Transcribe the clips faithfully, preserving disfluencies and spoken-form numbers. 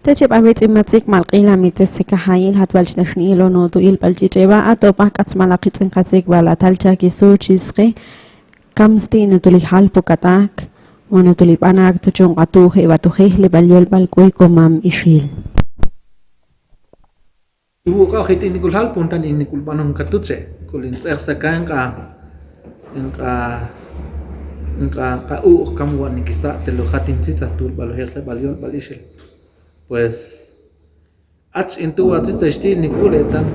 Te cheb' awitz' in matz'ik mal q'il amite sekajayil, jatb'al chi naxni'ilo no tu' ilb'al ch'ich'eba, ato b'aj k'atzmal aqitz'in qatz'ik b'al atal chaki suchi sqe, kam sti' no tu' li jalpo kat'ak, mo no tu' li b'anak to chon q'atu' je' b'a tu' jejleb'al yolb'al k'uy komam ixil. Uq'oq jit'inikul jalpun tan inikul b'anon katuche, kul in tz'eq saka inq'a, inq'a, inq'a, inq'a u'uq kam wa' nikisa' te lo jatin tzitza tulb'al jejleb'al yolb'al ixil. Pues, ach in tu' wa' tzitza xtil nik'ul etan,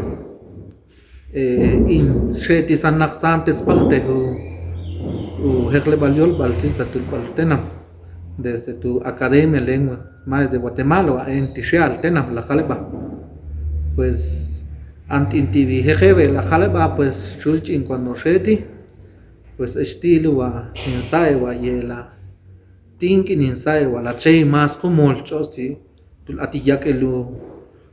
eh, in xe'ti sanaq tzan te spajtej u, u jejleb'al yolb'al tzitza tulb'al tenam. Desde tu Academia Lengua Mayas de Guatemala, wa' en ti xe'al tenam la jaleb'a. Pues, ant'in ti' wi jejeb'e la jaleb'a, pues, xul ch'in cuando xe'ti, pues, ech ti' lu wa' in sa'i wa' yela, tink'in in sa'i wa' la chey mas jumol ch'osti, tul ati yak'il u,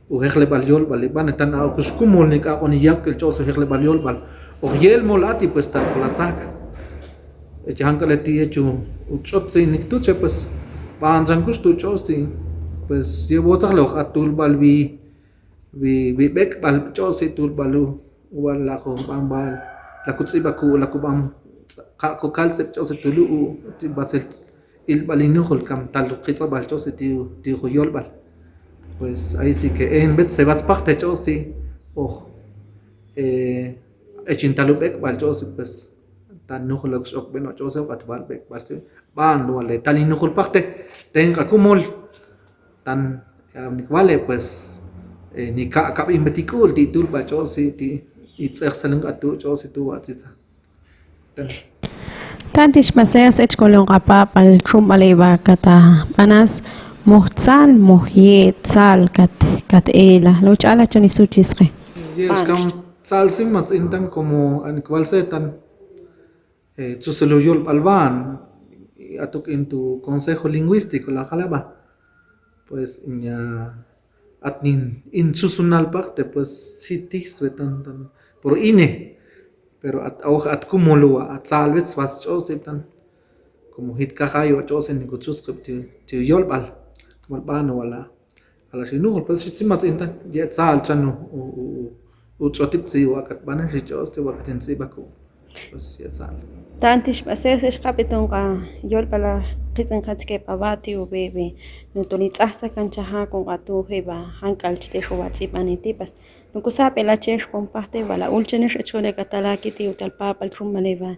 u jejleb'al yolb'al li b'an, etan a' okux jumol nik' aq'on yak'il ch'osti u jejleb'al yolb'al. Oq yel mol ati, pues, tal k'ul atzak. Echi jank'al eti echu u ch'ot tzi nik' tuche, pues, b'an chan kux tu' ch'osti, pues, yeb'otzaj loq a tulb'al wi, wi, wi b'ek'b'al ch'osti tulb'al u, u b'al la ku b'an b'al, la ku tz'ib'aku, la ku b'an, qa ku kal tz'ib' ch'osti tulu u, ti b'atzil ilb'al inujul kam tal u qitz'ab'al ch'osti ti u, ti u yolb'al. Pues, ahí sí que en vez se va spajtej ch'osti, oq, eh, echin tal u b'ek'b'al ch'osti, pues, ta nujul la ku x'okb'en o ch'osti, oq at b'al b'ek'b'al sti', b'an wale tal inujul pajtej, tenq'a kumol, tan, eh, nik' wale, pues, eh, nika' kab'in b'et ik'ul ti' tulb'al ch'osti, ti' i tz'eq salun k'a tu' ch'osti tu' wa' tzitza. Tanti xb'ases ech kolon q'apa' b'al txumb'al eba kata b'anas moj tzal, moj ye' tzal kat, kat ela. Lo ch'ala chan isuchi sqe. Ye' xkam tzal sin matz'in tan como anik' wal se tan, eh, tsusulu yolb'al wan, atuk in tu consejo lingüístico la jaleb'a. Pues, inya, at nin, in susunal pajtej, pues, si tij swetan tan. Pero ine, pero at, oq at kumul wa', at tzalwet swas ch'osti tan. Como jit kajayo ch'osti nik' u tsusqib' ti, ti yolb'al. Como b'an wa' la, ala xi nujul, pues, xi tzi matz'in tan, ye' tzal chan u, u, u, u ch'otib' tzi wa' kat b'anan xi ch'osti wa' kat in tz'ib'aku. Pues, ye' tzal. Tanti xb'ases ech q'ab' ton q'a yolb'al aqitz'in qatz'ik eba ti' u b'e, b'e. No to li tz'aj sakan chaja' kon q'a tu' jeba jank'al chi tex o wa' tz'ib'an eti, pues, no ku sab'el a chex kon pajtej b'al a ulchenex ech kole katalaki ti' u tal pab'al txumb'al eba.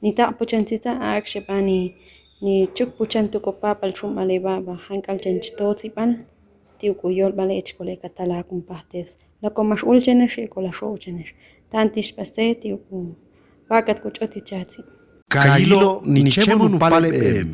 Ni taq' puchan tzitza, a'ak xeb'a ni, ni chuk puchan tu' ko pab'al txumb'al eba, b'a jank'al chan chi to tz'ib'an ti' u k'u yolb'al ech kole katalak un pajtes. La ko max ulchenex, e ko la xo'uchenex. Tanti xb'ase ti' u k'u, b'akat ku ch'ot icha tzi'. Kayilo' nichemon un paleb'em.